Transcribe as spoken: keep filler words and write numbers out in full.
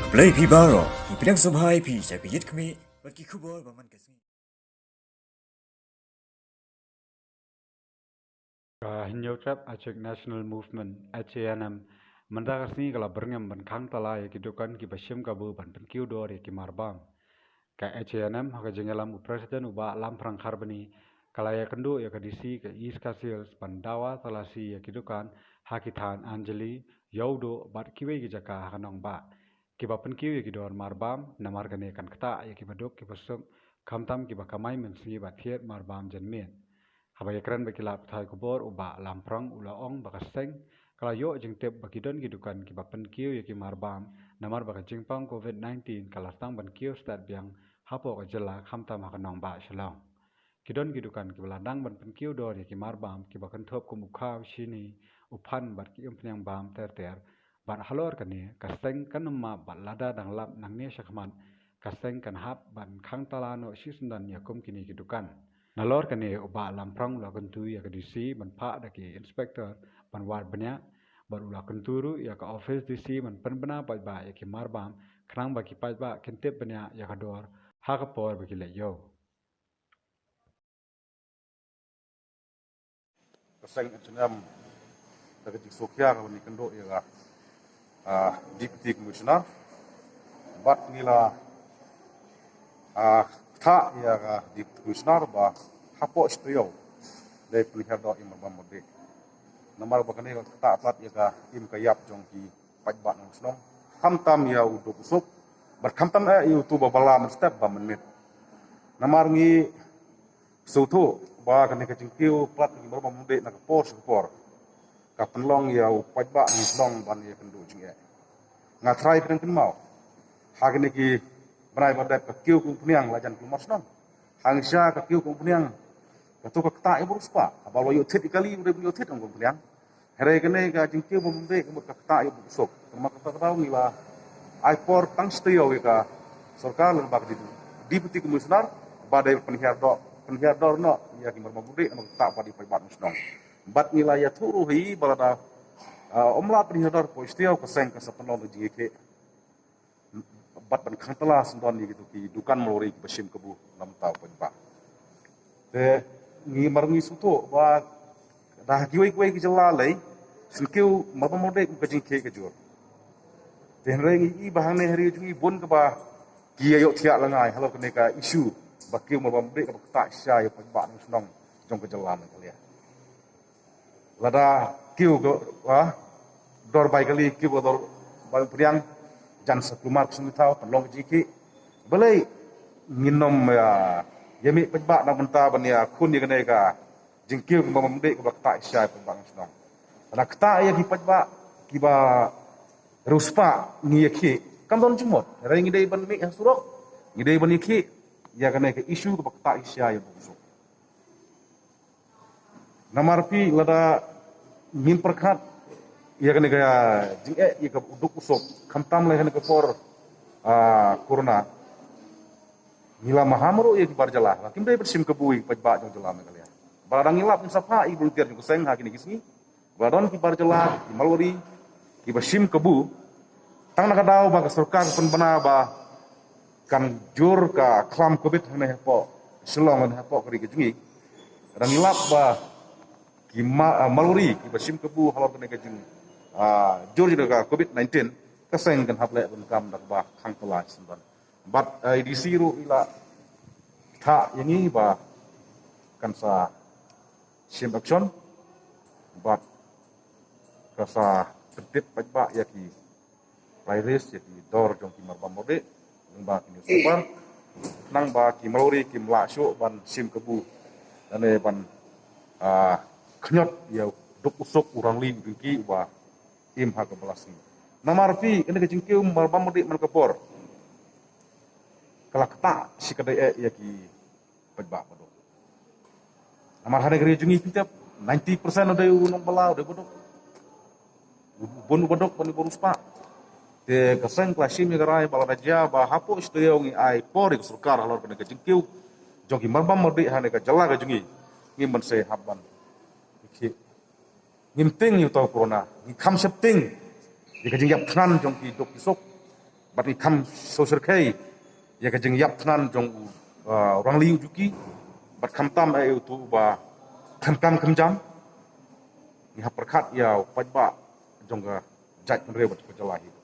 Blei phi baroh, ngi pdiang sngewbha ïa phi sha ka Ïit Khmih bad ki khubor ba man ka sngi. Ka Hynñiew Trep Achik National Movement, H A N M, mynta ka sngi ka la byrngem ban khang tala ïa ki dukan kiba shim kabu ban pynkiew dor ïa ki marbam. Ka H A N M ha ka jingïalam u President u Bah Lamphrang Kharbani, ka la ïakynduh ïa ka D C ka East Khasi Hills ban dawa talasi ïa ki dukan ha ki thaiñ Anjali, Ïewduh bad kiwei ki jaka ha ka nongbah, kiba pynkiew ïa ki dor marbam, namar kane kan ktah ïa kiba duk kiba suk, khamtam kiba kamai mynsngi bad thied marbam janmiet. Haba ïakren bad ki lad pathai khubor, u Bah Lamphrang u la ong ba ka seng ka la ïoh jingtip ba ki don ki dukan kiba pynkiew ïa ki marbam, namar ba ka jingpang covid nineteen ka la sdang ban kiew stet biang hapoh ka jylla, khamtam ha ka nongbah Shillong. Ki don ki dukan kiba la dang ban pynkiew dor ïa ki marbam kiba kynthup kum u khaw, shini, u phan bad ki umphniang bam ter ter. Bad halor kane, ka seng kan ym map bad lada dang lap nangne shakhmat, ka seng kan hap ban khang tala noh shisyndon ïa kum kine ki dukan. Nalor kane, u Bah Lamphrang u la kyntu ïa ka D C ban phah da ki inspector ban wad bniah, bad u la kyntu ruh ïa ka office D C ban pynbna paidbah ïa ki marbam, khnang ba ki paidbah kin tip bniah ïa ka dor ha ka por ba ki leit ïew. Ka seng H A N M da ka jingsngewkhia kaba ngi kynduh ïa ka, ah, Deputy Commissioner. Bad ngi la, ah, ktah ïa ka Deputy Commissioner ba hapoh shi taïew dei pynhiar doh ïa ki marbam mardih. Namar ba kane ka ktah pat ïa ka im ka ïap jong ki paidbah nongshong shnong, khamtam ïa u duk u suk, bad khamtam eh ïa uto uba bylla mynstep ba mynmiet. Namar ngi sngewthuh ba kane ka jingkiew palat ki marbam mardih na ka por sha ka por ka pynlong ïa u paidbah nongshong shnong ban ïakynduh jingeh. Nga trai pdeng kynmaw, ha kine ki bnai ba dep ka kiew ka umphniang la jan kulmar shnong. Hangta ka kiew ka umphniang, kato ka ktah ïa u riewspah. Haba la ïoh thied ïa kali, u dei ban ïoh thied ïa u umphniang. Hynrei kane ka jingkiew marbam mardih ka mut ka ktah ïa u duk u suk. Namar kata ka daw ngi la ai por tang shi taïew ïa ka sorkar lem bad ka Deputy Commissioner ba dei pynhiar doh, pynhiar dor noh ïa ki marbam mardih namar ka ktah pat ïa u paidbah nongshong shnong. Bad ngi la ïathuh ruh hi ba lada, ah, ym lah pynhiar dor hapoh shi taïew, ka seng kan sa pynlong da ka jingïakhih bad ban khang tala shisyndon ïa kito ki dukan malwari kiba shim kabu na ka bynta u paidbah. Te ngi mar ngi sngewthuh ba da ha kiwei kiwei ki jylla lei, shen kiew marbam mardih kum ka jingkhih ka jur. Te hynrei ngi i ba hangne ha ri jong ngi bun kaba ki ïa ïohthiah lyngngai halor kane ka issue ba kiew marbam mardih kaba ktah shisha ïa u paidbah nongshong shnong jong ka jylla Meghalaya. Lada kiew ka, ah, dor bai kali, kiew ka dor bai umphniang, jan sa kulmar ka sngewthuh, pynlong ka jingïakhih. Balei ngin ym, ah, ïa mih paidbah na ka bynta ban ïakhun ïa kane ka jingkiew ka marbam mardih kaba ktah shisha ïa u paidbah nongshong shnong. Lada ktah ïa ki paidbah kiba riewspah ngi ïakhih, kam don jingmut. Hynrei ngi dei ban mih ha surok, ngi dei ban ïakhih ïa kane ka issue kaba ktah shisha ïa u duk u suk. Namar phi lada ngim pyrkhat ïa kane ka jingeh ïa ka duk u suk, khamtam lei ha kane ka por, ah, corona. Ngi la maham ruh ïa ki bar jylla ba kim dei ban shim kabu ïa ki paidbah jong jylla Meghalaya. Ba dang ngi lap ngin sa phah ïa ki volunteer jong ka seng ha kine ki sngi. Ba don ki bar jylla, ki marwari, kiba shim kabu. Tang na ka daw ba ka sorkar pynbna ba kan jur ka khlam covid hangne hapoh Shillong, hangne hapoh ka ri ka jong ngi. Dang ngi lap ba ki ma-, ah, marwari kiba shim kabu halor kane ka jing, ah, jur jong ka covid nineteen, ka seng kan hap leh ban kam da kaba khang tala shisyndon. Bad, ah, A D C ruh i la ktah ïa ngi ba kan sa shim action bad ka sa pyntip paidbah ïa ki prices, ïa ki dor jong ki marbam mardih, lyngba ki newspaper, khnang ba ki marwari kim lah shuh ban shim kabu lane ban, ah, khñiot ïa u duk u suk, u rangli, u jingkiew uba im ha kaba la sngi. Namar phi, kane ka jingkiew marbam mardih man ka por ka la ktah shikatdei eh ïa ki paidbah ba duk. Namar hangne ha ka ri jong ngi phi tip, ninety percent u dei u nongbylla, u dei ba duk. U bun uba duk, bun uba riewspah. Te ka seng ka la shim ïa ka rai ba lada jia ba hapoh shi taïew ngi ai por ïa ka sorkar halor kane ka jingkiew jong ki marbam mardih hangne ha ka jylla ka jong ngi, ngim banse hap ban ïakhih. Ngim tieng ïa uta u corona, ngi kham sheptieng ïa ka jingïap thngan jong ki duk ki suk. Bad ngi kham sngewsyrkhei ïa ka jingïap thngan jong u, uh, Rangli u Juki. Bad khamtam ïa uto uba khlem kam khlem jam. Ngi hap pyrkhat ïa u paidbah jong ka jaitbynriew bad ka jylla hi.